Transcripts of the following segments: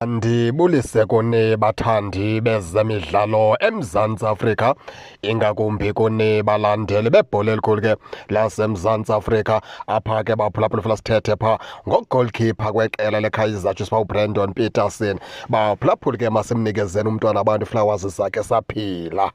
Ndibulise kuni bathandi bezemidlalo eMzantsi Afrika, ingakumbi kuni balandeli bebhola elikhulu ke laseMzantsi Afrika. Apha ke baphulaphula funa sithethe pha ngogoalkeeper kweqela leKaizer Chiefs uBrandon Petersen. Baphulaphula ke masimnikezeni umntwana abantu flowers zakhe saphila.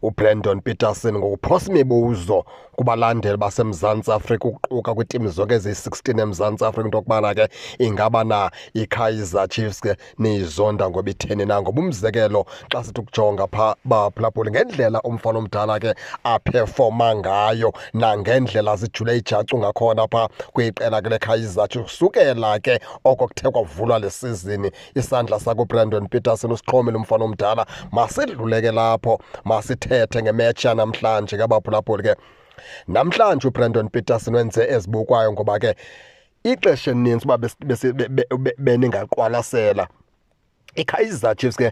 UBrandon Petersen ngokuphosa imibuzo kubalandeli baseMzantsi Afrika ukuquka kwiitimu zonke eziyi-16 eMzantsi Afrika into yokubana ke ingaba na iKaizer Chiefs ke niyizonda ngoba itheni na. Ngoba umzekelo xa sithi ukujonga phaa baphulaphuli ngendlela umfana omdala ke aphefoma ngayo nangendlela zijule ijacu ngakhona phaa kwiqela ke leKaizer Chiefs kusukela ke oko kuthe kwavulwa le sizini, isandla sakuBrandon Petersen usixhomile umfana omdala. Masidluleke lapho, masithethe ngemetshi yanamhlanje kabaphulaphuli ke. Namhlanje uBrandon Petersen wenze ezibukwayo ngoba ke ixesha elininzi uba beningaqwalasela iKaizer Chiefs ke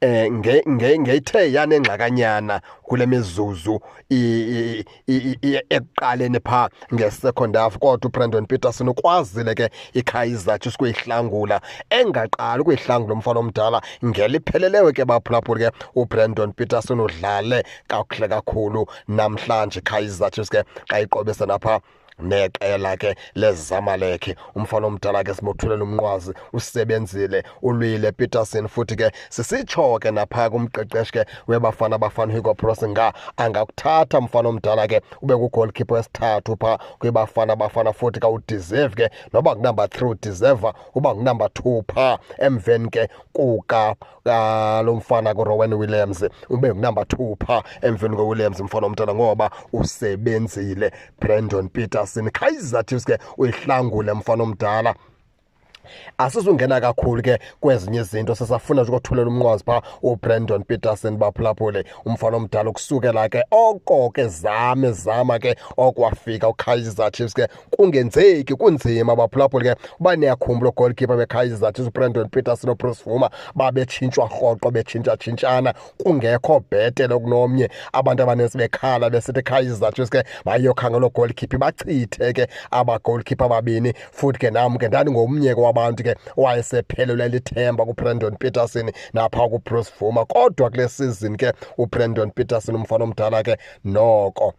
ngeyithe yanengxakanyana kule mizuzu ekuqaleni pha nge-second half, kodwa uBrandon Petersen ukwazile ke iKaizer Chiefs kuyihlangula, engaqali ukuyihlangula umfana omdala ngelipheleleyo ke baphulaphuli ke. uBrandon Petersen udlale kakuhle kakhulu namhlanje Kaizer Chiefs ke xa iqobisa napha neqela ke leZamalek. Umfana omdala ke simothulela umnqwazi, usebenzile, ulwile Petersen. Futhi ke sisitsho ke napha kumqeqeshi ke weBafana Bafana Hugo Broos, nga angakuthatha mfana omdala ke ube ngugoalkeeper wesithathu pha kwiBafana Bafana. Futhi ka udeserve ke noba ngunumber 3, udeserve uba ngunumber 2 pha emveni ke kuka lo mfana kuRowan Williams, ube ngunumber 2 pha emveni koWilliams mfana omdala ngoba usebenzile Brandon Petersen. Kaizer Chiefs ke uyihlangule mfana omdala. Asizungena kakhulu ke kwezinye izinto, sisafuna nje ukothulela umnqwazi pha uBrandon Petersen baphulaphule umfana omdala ukusukela ke oko ke zame zama ke okwafika uKaizer Chiefs ke kungenzeki kunzima baphulaphule ke. Uba niyakhumbula goalkeeper beKaizer Chiefs uBrandon Petersen noBruce Bvuma babetshintshwa rhoqo, betshintshatshintshana, kungekho bhetele kunomnye. Abantu abanintsi bekhala besithi Kaizer Chiefs ke bayokhangela goalkeeper, bachithe ke aba goalkeeper ababini. Futhi ke nam ke ndandingomnye ke wabantu ke owayesephelelwe lithemba kuBrandon Petersen napha kuBruce Bvuma, kodwa kule season ke uBrandon Petersen umfana omdala ke noko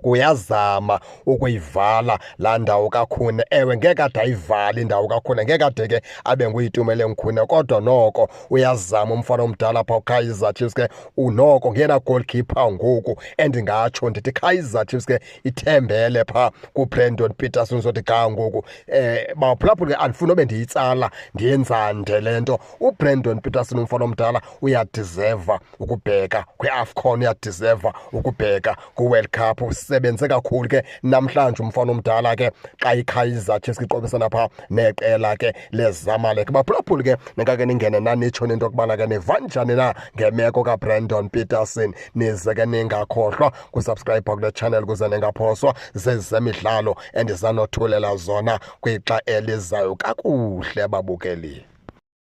uyazama ukuyivala laa ndawo kaKhune. Ewe, ngeke ade ayivale indawo kaKhune, ngeke ade ke abe nguYitumeleng Khune, kodwa noko uyazama umfana omdala phaa uKaizer Chiefs ke. Unoko ngeyena goalkeeper ngoku endingatsho ndithi Kaizer Chiefs ke ithembele phaa kuBrandon Petersen uzothi ga ngoku. Baphulaphula ke, andifuni obe ndiyitsala ndiyenzande le nto. uBrandon Petersen umfana omdala uyadeserva ukubheka kwi-AFCON, uyadeserva ukubheka ku-World Cup. Usebenze kakhulu ke namhlanje umfana omdala ke xa iKaizer Chiefs iqobisana phaa neqela ke leZamalek. Baphulaphuli ke, nikake ningene nanitsho nento yokubana ke niva njani na ngemeko kaBrandon Petersen. Nize ke ningakhohlwa kusubscribe kule channel kuze ningaphoswa zezemidlalo endizanothulela zona kwixa elizayo. Kakuhle babukeli.